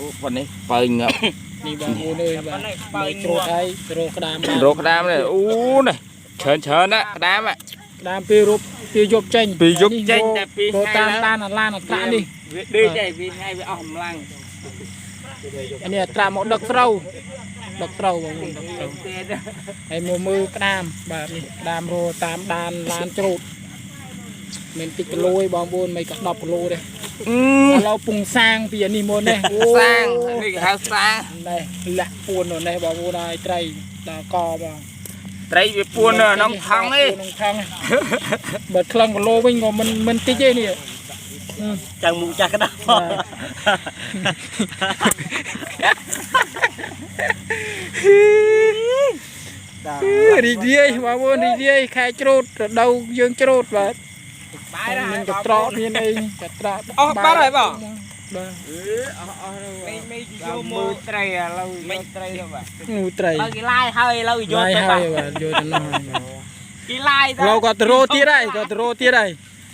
អូប៉ុណ្នេះបើងាប់ នេះបងប្អូនអើយបាទបើច្រូតហើយរកក្តាមបាន រកក្តាមនេះអូនេះច្រើនច្រើនណាក្តាម ក្តាមពេលរົບពេលយប់ចេញ ពេលយប់ចេញតែពី រកតាម ថ្ងៃ ដានអាឡានអត្រានេះ វាដេកឯងវាថ្ងៃវាអស់កម្លាំង អានេះអត្រាមកដឹកស្រូវដឹកស្រូវបងប្អូនដឹកស្រូវ ទៀត ហើយមកមើលក្តាមបាទនេះក្តាមរតាមដានឡានច្រូតមិនតិចគីឡូទេបងប្អូនមិនក៏10គីឡូដែរឥឡូវពងសាងពីអានេះមុននេះអូ សាងនេះគេហៅសាង នេះលាក់ពួននៅនេះបងប្អូនហើយត្រីដល់កបង ត្រីវាពួននៅក្នុងថង់ឯង ក្នុងថង់បើថ្លឹងគីឡូវិញក៏មិនតិចទេនេះ ចាំងមុខចាស់ក្តារ រីករាយបងប្អូនរីករាយខែច្រូតរដូវយើងច្រូតបាទ បាយ មានកត្រកមានអីកត្រក អស់បាត់ហើយបង បាទ អស់អស់មេយកមកត្រីឥឡូវមិនត្រីទៅបាទ នោះត្រី បើគេឡាយហើយឥឡូវយក ឡាយ ទៅបាទ ហើយបាទយកទៅនោះហើយបាទ គេឡាយ ឥឡូវគាត់ទៅរោទៀតហើយគាត់ទៅរោទៀតហើយ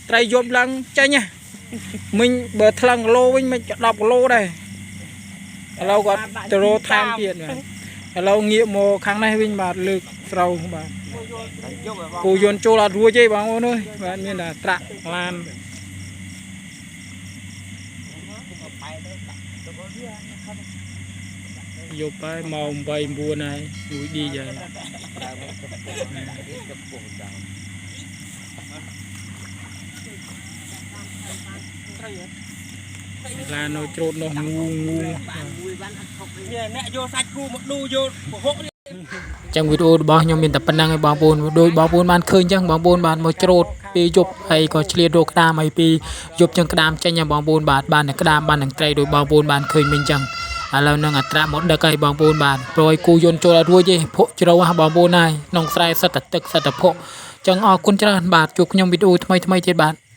ត្រីយប់ឡើងចេញណាមិញបើថ្លឹងគីឡូវិញមិន10គីឡូដែរឥឡូវគាត់ទៅរោថែមទៀតបាទឥឡូវងាកមកខាងនេះវិញបាទលើកស្រូវបាទគោយន្តចូលអត់រួចទេបងប្អូនអើយបាទមានតែត្រាក់ឡានយប់ហើយម៉ោង8 9ហើយលួយឌីហើយឡាននៅច្រូតនោះងូងូ មានអ្នកយកសាច់គូមកឌូយកពហុនេះ ចឹងវីដេអូរបស់ខ្ញុំមានតែប៉ុណ្្នឹងឯងបងប្អូនដោយបងប្អូនបានឃើញចឹងបងប្អូនបានមកច្រូតពេលយប់ហើយក៏ឆ្លៀតរកក្តាមហើយពេលយប់ចឹងក្តាមចេញហើយបងប្អូនបាទបានតែក្តាមបាននឹងត្រីដោយបងប្អូនបានឃើញមិញចឹងឥឡូវនឹងអត្រាមកដឹកហើយបងប្អូនបាទព្រោះឲ្យគូយន្តចូលអត់រួចទេភក់ជ្រៅហ่ะបងប្អូនហើយក្នុងស្រែសិតតែទឹកសិតតែភក់ចឹងអរគុណច្រើនបាទជួបខ្ញុំវីដេអូថ្មីៗទៀតបាទ។